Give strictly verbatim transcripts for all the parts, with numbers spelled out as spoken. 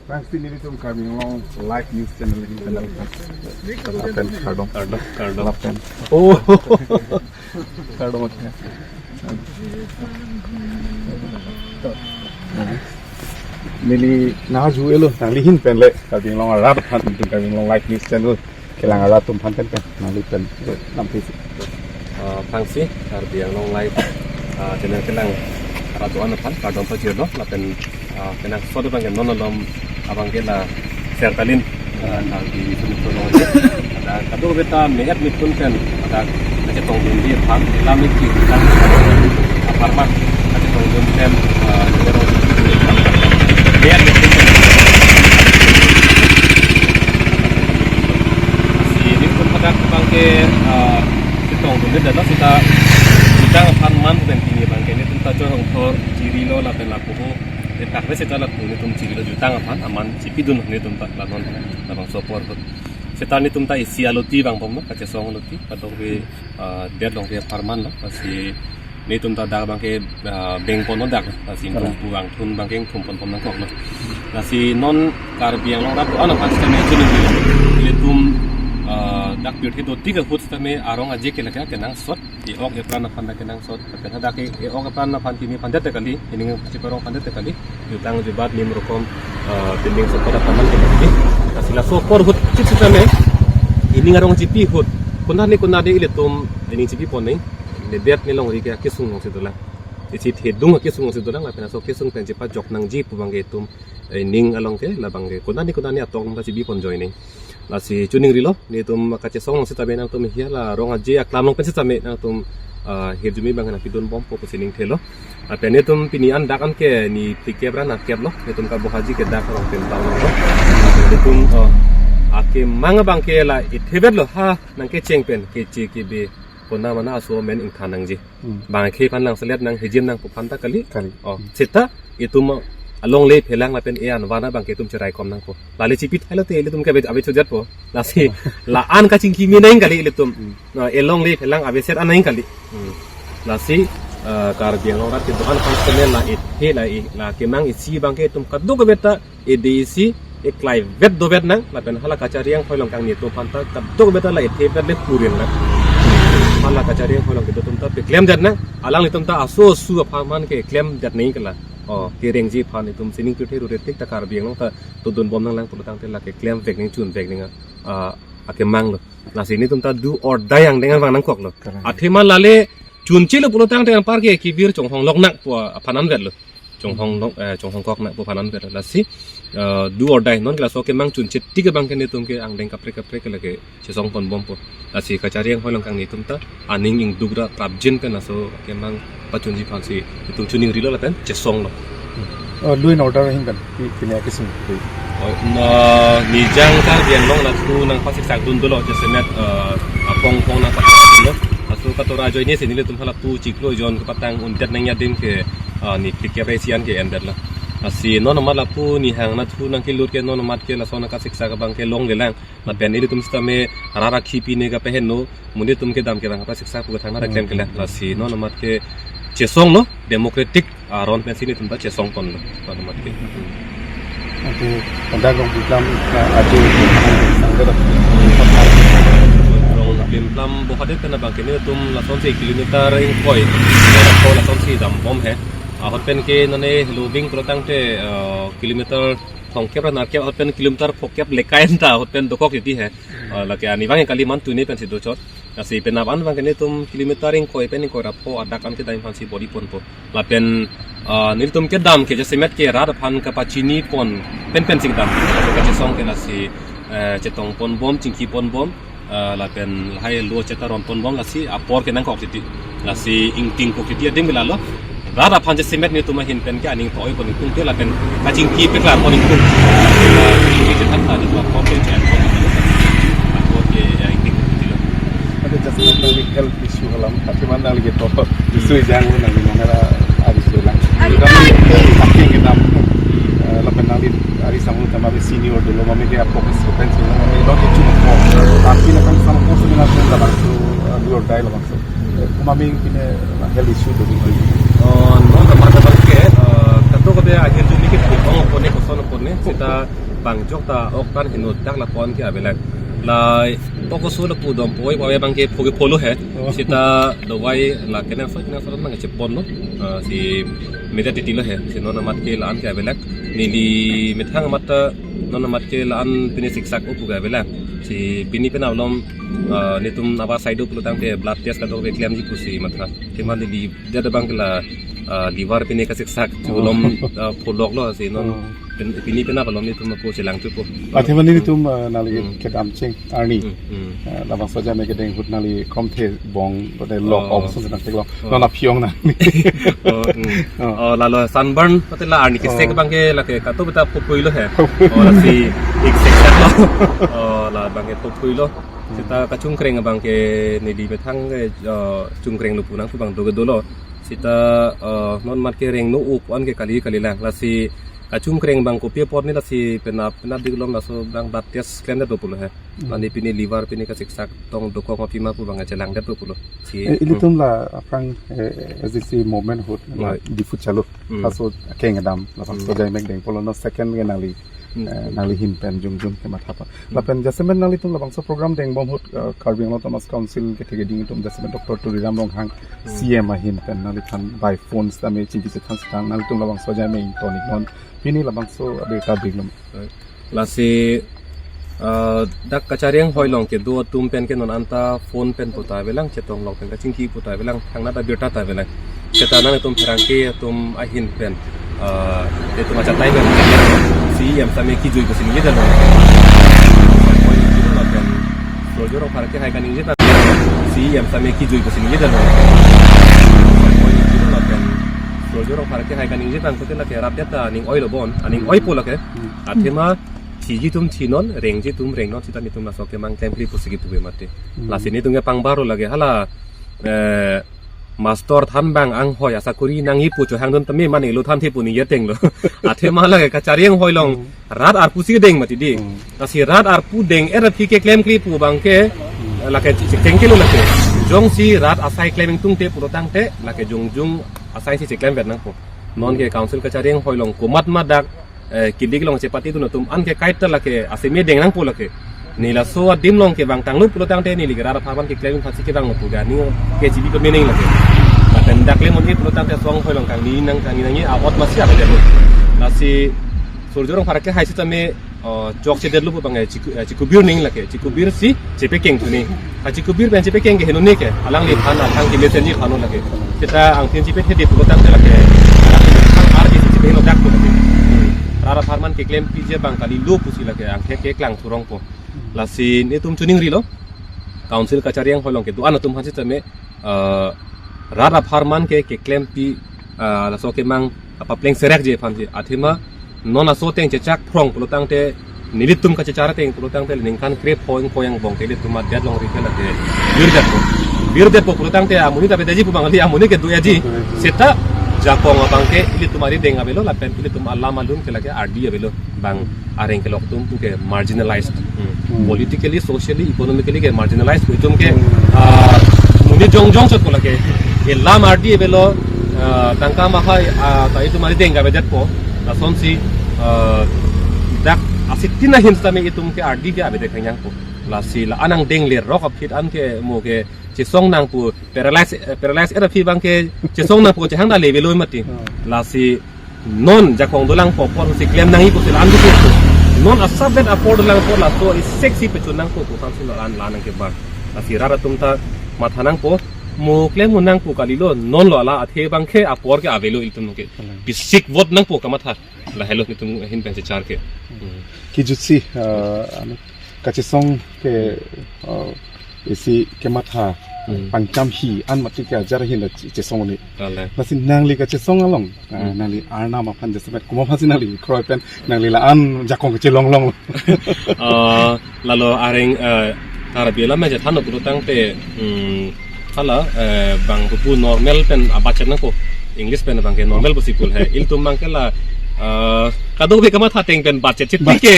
Thanks to nelitum Karbi Anglong Live News Channel ahin pen lapen kardom. Kardom, kardom. Lapen. Oh. Kardom. Neli nangjuilo, nangli ahin pen le Karbi Anglong arat aphan nelitum Karbi Anglong Live News Channel kelang arat atum aphan pen pen nangli pen lamthe si. Ah, thanksi, Karbi Anglong Live, ah, Channel kelang arat do-an aphan kardom pajirlo, lapen, ah, kenangsot abang ke non alom abang ke la Sertalin, ah, Karbi Sumit Solo. Ada kadokave ta me-et me-et pen pen ada kachetongdunji aphan, lam isi, lam apharman kachetongdun pen, ah, ningkan me-et me-et pen. Si nelitum hadak abang ke, ah, chetongdunde dala seta jutang aphan man pen pini abang ke nelitum ta chorong thor chirilo lapen lapu ho. Detak le seta lapu nelitum chirilo jutang aphan aman chipidun nelitum ta la non labangso apor ahut. Seta nelitum ta isi aloti vangbomlo, kachesong aloti, kadokave, ah, det along ke apharman lo, lasi nelitum ta dak abang ke, ah, bengpon lo dak, lasi Kalang. Ingthum pu vangthun abang ke ingthum ponpon nangkoklo. Lasi non Karbi Anglong arat do-an aphan sitame choningri lo. Ilitum, ah, dak pirthe dotik ahut sitame arong aje ke lake kenangsot, e-ok epran aphan ta kenangsot. Lapen hadak ke e-ok epran aphan pini aphan det kali, pini chiparong aphan det kali. Jutang jubat nim rokom, ah, pinding sokot aphan man ke lake. Lasi laso apor ahut chit sitame, ining arong chipi ahut, konat ni konat de ilitum ining chipipon nangji. Nedet nelongri ke akesung alongsi dolang. Isi thedung akesung alongsi dolang, lapen laso akesung pen chepajok nangji pu abang ke itum, eh, ning along ke, labang ke konat ni konat ni atok along ta chibipon ajoine. Lasi choningrilo, nelitum kachesong along sitame nangtum hia la rong aje aklam along pen sitame nangtum, ah, hirjume abang nangpidunbompo pusi ningthelo. Lapen nelitum pini an dak an ke ni phlikep ra nerkep lo, nelitum kabohaji ke dak arong pen tang lo. Nelitum, oh, akemang abang ke la ithevet lo, ha, nangkecheng pen, keche kebe, kona mana aso amen ingthan nangji. Hmm. Bang akhei aphan langselet nang, hijim nang pu aphan ta kali. Kali. Oh, hmm. Seta itum alongle phelang lapen e-an van abang ke itum cheraikom nangpo. Lale chipithai lote ilitum ke ave, ave chojatpo. Lasi la-an kachingki me nang kali ilitum. Hmm. Na, elongle phelang aveset an nang kali. Hmm. Lasi, eh, Karbi Anglong arat kedo-an aphan sitame la ethe la e, la kemang isi abang ke itum kadokave ta ede isi eklaivet dovet nang, lapen hala kachari anghoi along kangni atum aphan ta kadokave ta la ethevet le purin nang. Hala kachari anghoi along kedo atum ta peklemdet nang, alanglitum ta aso asu apharman ke klemdet nangji ke la. Oh, kerengji aphan itum sining pirthe rure tik ta Karbi Anglong ta todunbom nanglang pulo tangte la keklemvek nang chunvek nang, ah, akemang lo. Lasi nelitum ta do or die angdeng an vang nangkoklo. Kalang. Athema lale chunchelo pulo tangte anpar ke kevir chonghong lok nang pu aphan anvet lo. Chonghong lok, eh, chonghong kok nang pu aphan anvet lo. Lasi, eh, do or die. Non ke laso kemang chunche tik abang ke nelitum ke angdeng kaprek kaprek ke lake chesongponbompo. Lasi kachari anghoi along kangni atum ta aning ingduk ra prapjin pen laso kemang pachunji aphansi itum choningrilo lapen chesonglo. Oh, law and order ahin pen pi-, pini akesung. Oh, na, Nijang Karbi Anglong anatthu nangpasiksakdun dolo jasemet, eh, aphong phong nangpasiksakdun lo. Laso katora ajoine si nelitum halapu chiklo jon kepatang untet nangji adim ke, eh, ni phlikep ra isi an ke endetlo. Lasi non amat lapu Nihang anatthu nangkelut ke non amat ke laso nangkasiksak abang ke longlelang. Lapen ilitum sitame rat akhi pine kapahenlo, monit atum kedam kevang kapasiksak pu kethang nang keklem kelang. Lasi non amat ke chesonglo, democratic aron pensi nelitum ta chesongponlo. Non amat ke. Anke dak Rongplimplam, ah, aje sang dak. Rongplimplam Bohadet pen abang ke nelitum lasonsi kilometer ingkoi, lasonsi dambom he. Ahut pen ke nane Heloving pulo tangte, eh, kilometer thomkep ra nerkep ahut pen kilometer phokep lekai an ta ahut pen dokok titi he. Hmm. Ah, lake ani abang kali, man tuni pensi dochot. Lasi penap an abang ke nelitum kilometer ingkoi pen ingkoi ra pho adak an kedam aphansi bor-iponpo. Lapen, ah, nelitum kedam ke jasemet ke rat aphan kapachinipon pen pensi kedam. Laso kachesong ke lasi, eh, chetongponbom, chingkiponbom. Ah, lapen lahai lo cheta ronponbom lasi apor ke nangkok titi. Lasi ingtingkok titi adim ke lalo. Rat aphan jasemet nelitum ahin pen ke aning to-oipon ingtungte lapen kachingki peklarpon ingtung. Ah, kachingki chethan ta nelitum apor ke chenpon titi. Apor ke, ya, ingtingkok titi lo. Ante jasemet nangli health issue alam, athema nangli ke to, issue ejang nangli mana ra ari sulang. Amen. Nangli kaki kedam, eh, lapen nangli ari samung tama be senior dolo, mami ke apok ke sepen senior, mami lo ke cuma ko. Tapi na kan sama ko sini na pun labangso, eh, do or die labangso. Eh, mami kine, eh, Kali su do. Oh, non ta mata bang ke, eh, kato kabe akhir juni ke putong pone koson pone, sita bang jok ta ok tan hinu dak la kon ke avelang. La toko su la pudom poi, poi bang ke phuke polo he. Oh. Sita dawai la kena so, kena so bang ke chepon lo. Eh, si media titi lo he. Si non amat ke la-an ke avelang. Neli methang amat ta non amat ke la-an pini siksak o pu ke avelang. Si pini pen alom, eh, netum ava side o pulo tangte blood test kato ke klemji pusi matha. Athema neli dia da bang ke la, ah, liver pini kasiksak, oh, chulom, ah, pholok lo si non. Oh. Pin-, pini pina palom netum ako chelang chupo. Athema netum, ah, nali, hmm, kedam cheng arni. Hmm, hmm. Ah, labangso ajai me kedeng ahut nali krom the bong, bote lok, oh, option sedang tek lo. Oh. Non aphiong na. Oh, hmm. Oh. Oh, lalo sunburn, bote la arni kesek, oh, bang ke lake kato beta phophui lo he. Oh, lasi ik sek lo. Oh, la bang ke phophui lo. Sita kachungkreng abang ke neli methang ke, eh, chungkreng lo pu nang pu bang do ke dolo. Sita, eh, non mat ke rengno u pu-an ke kali kali lang. Lasi kachungkreng bang kopi apot ni lasi penap penap dik lom laso bang blood test klemdet do pulo he. Hmm. Mane pini liver pini kasiksak tong dokok ma pima pu bang chelangdet do pulo. Si, eh, hmm, ilitum la aphrang, eh, S D C movement ahut la, right, Diphu chalo. Hmm. Laso akeng kedam labangso, hmm, ajai me kedeng pulo, non second ke nangli, hmm, eh, nangli ahin pen jongjong kematha pa. Hmm. Lapen jasemet nanglitum labangso program dengbom ahut, eh, Karbi Anglong Autonomous Council kethe keding atum jasemet Doctor Tuliram Ronghang, hmm, C M ahin pen nangliphan by phone sitame chingki chethan sitang, nanglitum labangso ajai me ington iknon, pini labangso abirta ding nom. Lasi, eh, dak kachareng hoilong kedo atum pen ke non anta phone pen puta avelang, chetong lok pen kachingki puta avelang, thangnat abirta ta avelang. Seta nangtum pherangke atum ahin pen, eh, itum achatai pen C M sitame kijui pusi ningje dalo. Soldier Rongphar ke hai kaningje tang, C M sitame kijui pusi ningje dalo. Soldier Rongphar ke hai kaningje tang, kote lake rat det ta aning oi lo bon, aning oi po lake. Hmm. Athema thiji atum thinon, rengji atum rengnon, sita netum laso kemang klemkle pusi kipu ke mati. Hmm. Lasi netum ke pangbar lo lake hala, eh, master than bang anghoi asakori nangji pu chohangdun tame mane lo than the pu ningje teng lo. Athema lake kachareng hoilong, hmm, rat arpu si deng mati di. Hmm. Lasi rat arpu deng-et aphi ke klemkle pu bang ke, hmm, lake chikcheng ke lo lake. Jongsi rat asai klem ingtungte pulo tangte lake jongjong asai si chiklemvet nangpo. Non ke council kachareng hoilong komat ma dak, eh, kilik long chepatidun atum an ke kaita lake aseme deng nangpo lake. Ne laso adim along kevang tanglo pulo tangte neli ke rat apharman keklem aphansi kevang lo pu ke aning ke chibi pemening lake. Lapen dak le mon-e pulo tangte asong hoilong kangni nang kangni nangji a-ot masi avedet lo. Lasi Soldier Rongphar ke hai sitame, oh, chokchedet lo pu bang, eh, chiku-, eh, chikubir ning lake, chikubir si chepekeng thu ni. Kachikubir pen chepekeng ke henone ke, alangliphan athang kemesenji aphan lo lake. Seta angthin chepethede pulo tangte lake, alangliphan ar ke si chepe lo dak pu lake. Rat apharman keklempiji abang kalilo pusi lake, angthek keklang thurong po. Lasi netum choningrilo, council kachareng hoilong kedo-an atum aphan sitame, eh, rat apharman ke keklempi, eh, laso kemang apa pleng serak je aphansi. Athema non aso ateng chechak phrong pulo tangte, nelitum kachechar ateng pulo tangte ningkan krepho ingpho angbong ke ilitum adet longri ke lake virdetpo. Virdetpo pulo tangte amonit ta avedeji pu bang kali, amonit ke do-eji. Seta jakong abang ke ilitum arideng avelo lapen ilitum alam alun ke lake ardi avelo. Bang areng kelok atum pu ke marginalized. Hmm. Hmm. Politically, socially, economically ke marginalized pu itum ke, hmm, ah, monit jongjong chot ko lake. Elam ardi avelo, ah, tangka mahai, ah, ta itum arideng ke avedetpo. Lasonsi, ah, dak asitin ahin sitame itum ke ardi ke avedek hanyang po. Lasi la-an angdeng lerok aphi an ke mo ke chesong nang pu paralyze, eh, paralyze-et aphi bang ke chesong nang pu chehang ta le avelo mati. Hmm. Lasi non jakong dolang po apor si klem nangji pusi la-an dukhe. Non asap vet apor dolang po laso isek si pechun nangpo pu aphansi non la-an la nangkebar. Lasi rat atum ta matha nangpo, mo klem mo nangpo kalilo, non lo ala athe bang ke apor ke avelo ilitum ke. Kalang. Bisik vote nangpo kamatha. Lahelo netum ahin pen chechar ke. Hmm. Kijutsi, eh, anu, kachesong ke, eh, isi kematha, hmm, pangcham hi an mati ke ajar ahin la che-, chesong ni. Kalang. Lasi nangli kachesong along, eh, hmm, nangli arnam aphan jasemet komat aphansi nangli kroi pen nangli la-an jakong kechelong long. Eh, lalo areng, eh, Karbi alam aja thanlo pulo tangte, hmm, hala, eh, bang pupu normal pen abachet nangpo, English pen bang ke normal pusi pu he. Ilitum bang ke la, Eh, kadokave kamatha ateng pen budget chit tik ke.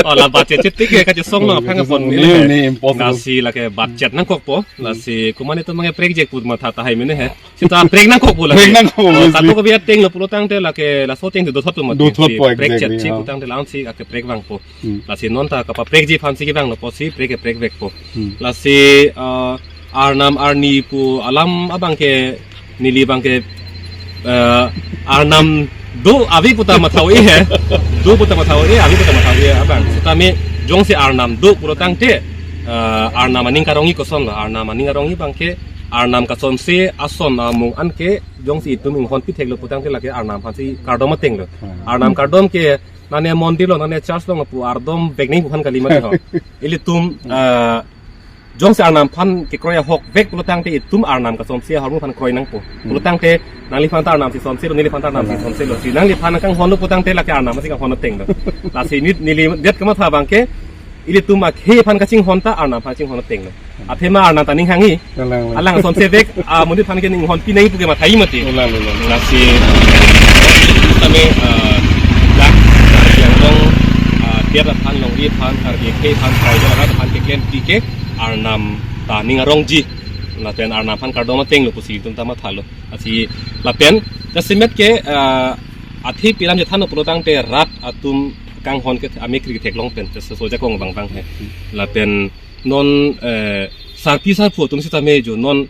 Oh, la budget chit tik ke, kachesong nang aphan Budget kapon chit neli tik ke. Ne, impossible. Lasi lake budget nangkokpo. Lasi komat itum abangke prekjek pu matha tahai mene he. Seta prek nangkokpo lake. Prek nangkok, Oh, obviously. Kadokave ateng lo pulo tangte lake laso ateng dothotpo mati. Dothotpo, Si prek exactly, chet si ha. Pu tangte la-ansi ake prek vangpo. Hmm. Lasi non ta kapaprekji aphansi kevanglo pusi prek ke prekvekpo. Hmm. Lasi, eh, arnam arni pu alam abangke neli abangke, eh, arnam do ave pu ta matha-o-e he. Do pu ta matha-o-e, ave pu ta matha-o-e abang. Setame jongsi arnam do pulo tangte, eh, arnam aning karongji kosonlo, arnam aning karongji abangke arnam kachomse ason amung anke jongsi itum inghonpi theklo pu tangte lake arnam aphansi kardom atenglo. Hmm. Arnam kardom ke nane mondir lo, nane church lo pu ardom vek nangji pu aphan kali mati ho. Ilitum, eh, jongsi arnam aphan kekroi ahok vek pulo tangte itum arnam kachomse ahormu aphan kroi nangpo. Hmm. Pulo tangte nangliphan ta arnam si somselo, neliphan ta arnam si Hmm. somselo. Si nangliphan kanghonlo pu tangte lake arnam aphansi kanghon atenglo. Lasi neli, neli det kamatha abangke ilitum akhei aphan kachinghon ta arnam aphan chinghon atenglo. Athema arnam ta ning hangji. Alang, alang. Alang somse vek, ah, monit aphan ke inghonpi nangji pu ke mathaji mati. Alang, alang. Lasi, tame, ah, dak, Karbi Anglong, ah, tiar aphan, longri aphan, Karbi akhei aphan, Karbi arat aphan keklem tik ke arnam ta ning arongji. Lapen arnam aphan kardom atenglo pusi itum ta mathalo. Lasi lapen jasemet ke, ah, athe pilam chethanlo pulo tangte rat atum kanghon ke amekri theklong pen, te so jakong abang abang he. Lapen non, eh, sarpi sarpo atum sitame jo non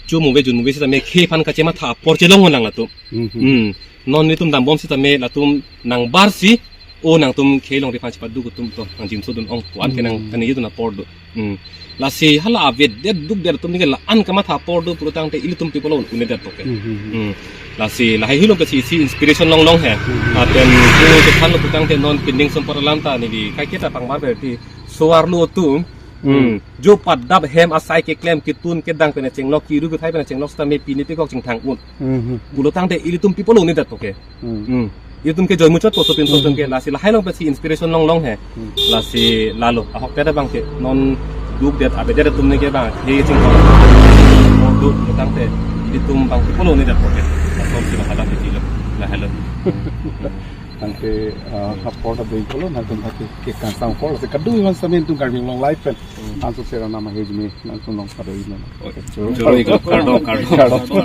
chumuve junmuve sitame khei aphan kachematha apor chelong lang latum. Mhm. Hmm. Non netum dambom sitame latum nangbarsi, o nangtum khei longri aphan chepaduk atum to, nang jimso dun ong pu an ke nang Hmm. Kani dun apor do. Hmm. Lasi hala avedet dukdet atum nike la-an kamatha apor do pulo tangte ilitum people un-edetpo ke. Hmm, hmm, hmm. Hmm. Lasi lahai hilom ke si, si inspiration longlong he. Hmm, hmm. Lapen ko chethanlo pu tangte non pinding sumpot alam ta neli kaiketa pangbar berti so-arlo atum. Hmm. Hmm. Jo padap hem asai keklem ketun kedang pen chenglok, kiru kethai pen chenglok sitame pini pikok chingthang un. Hmm, hmm. Pulo tangte ilitum people un-edetpo ke. Hmm. Hmm. Itum ke joy muchotpo sopinso atum ke, lasi lahai along pensi inspiration longlong he. Hmm. Lasi lalo ahokpet abangke non dukdet avedet atum nike abang he chingthang. Duk tangte itum abang people un-edetpo ke. Laso si mahala kecil lo. Lahelo. Ante, ah, apor ta doi kolo, nangtum ke, ke kangsam apor, lasi kadu iman samin tum Karbi Anglong live pen. Hmm. Anso sera nama hejme, nangtum long kadu iman. Oh, choro, choro, kardom, kardom. Kardom.